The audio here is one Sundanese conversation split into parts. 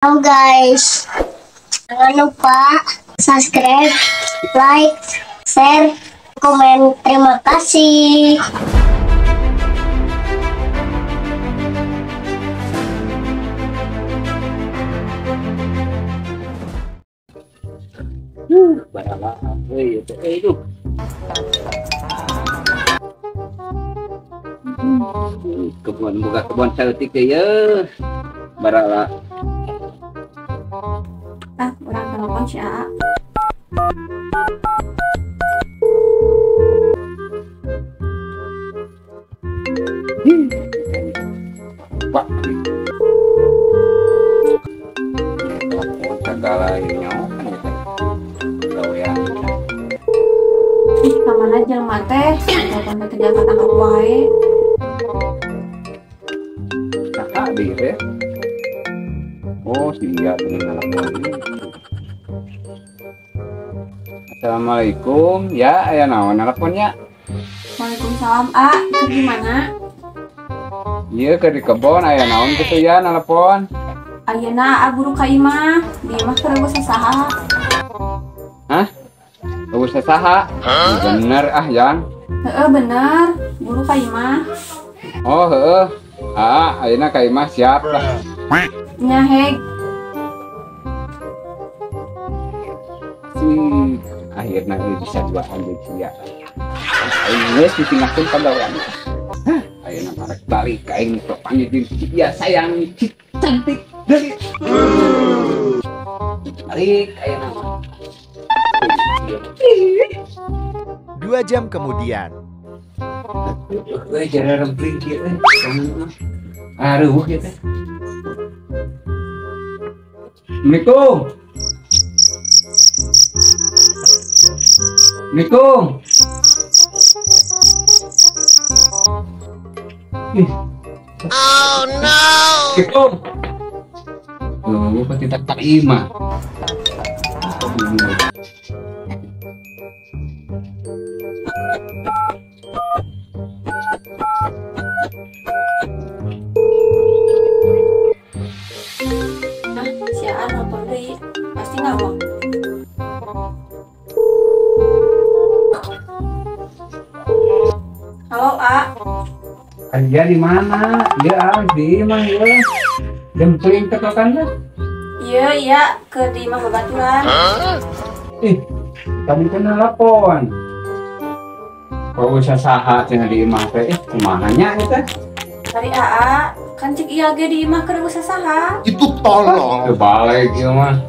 Halo guys, jangan lupa subscribe, like, share, komen. Terima kasih. Itu. Kebun buka kebun saeutik teh ye. Barala. Ah, urang telepon si Aa. Pak. Telepon segala nyawa kan gitu. Gawean. Ih, kamana jelema teh? Telepon teh teu diangkat-angkat wae. Kakak di teh. Oh, siap ini nelpon. Assalamualaikum. Ya, aya naon nelponnya? Waalaikumsalam, A. Keur di mana? Iya, keur di kebon aya naon kitu ya nelpon. Ayeuna A buru ka imah. Di imah keur eueuh sasaha. Hah? Eueuh sasaha? Bener ah, Yang. Heeh, bener. Buru ka imah. Oh, heeh. Ah, ayeuna ka imah siap lah. Nya heg. Si akhirnya bisa duaan jeung sia. Aing geus ditinggalkeun pagawean. Hah, ayeuna marek balik ka aing panggil jeung si Iya sayang cantik deui. Balik ayeuna mah. 2 jam kemudian. Euy, jara rempling kieu euy. Aruh kieu teh. Assalamualaikum. Assalamualaikum. Oh no. Assalamualaikum. Tuh, pasti tak terima. Nah, si Aa nelpon deui. Pasti ngambek. Halo, A. Kerja di mana? Ya, di imah ya. Dempling tetokan lah. Iya, iya, ke di imah babaturan. Ih, tadi kan nelpon. Kok usah saha cenah di imah teh? Kumaha nya eta? Dari Aa, kan cek iya ge di imah keur usah saha. Itu tolol. Kebalik ieu mah.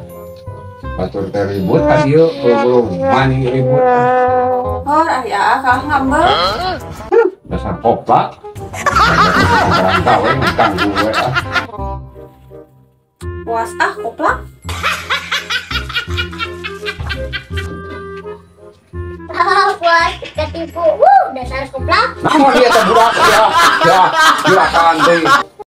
Batur teh ribut ka dieu, buru-buru mani ribut. Hor, ari Aa kalah ngambek. Dasar koplak. Barang we ganggu we ah. Puas ah koplak. Ah, puas ketipu. Dasar koplak. Namun dia teh budak ya. Ya, silakan deui.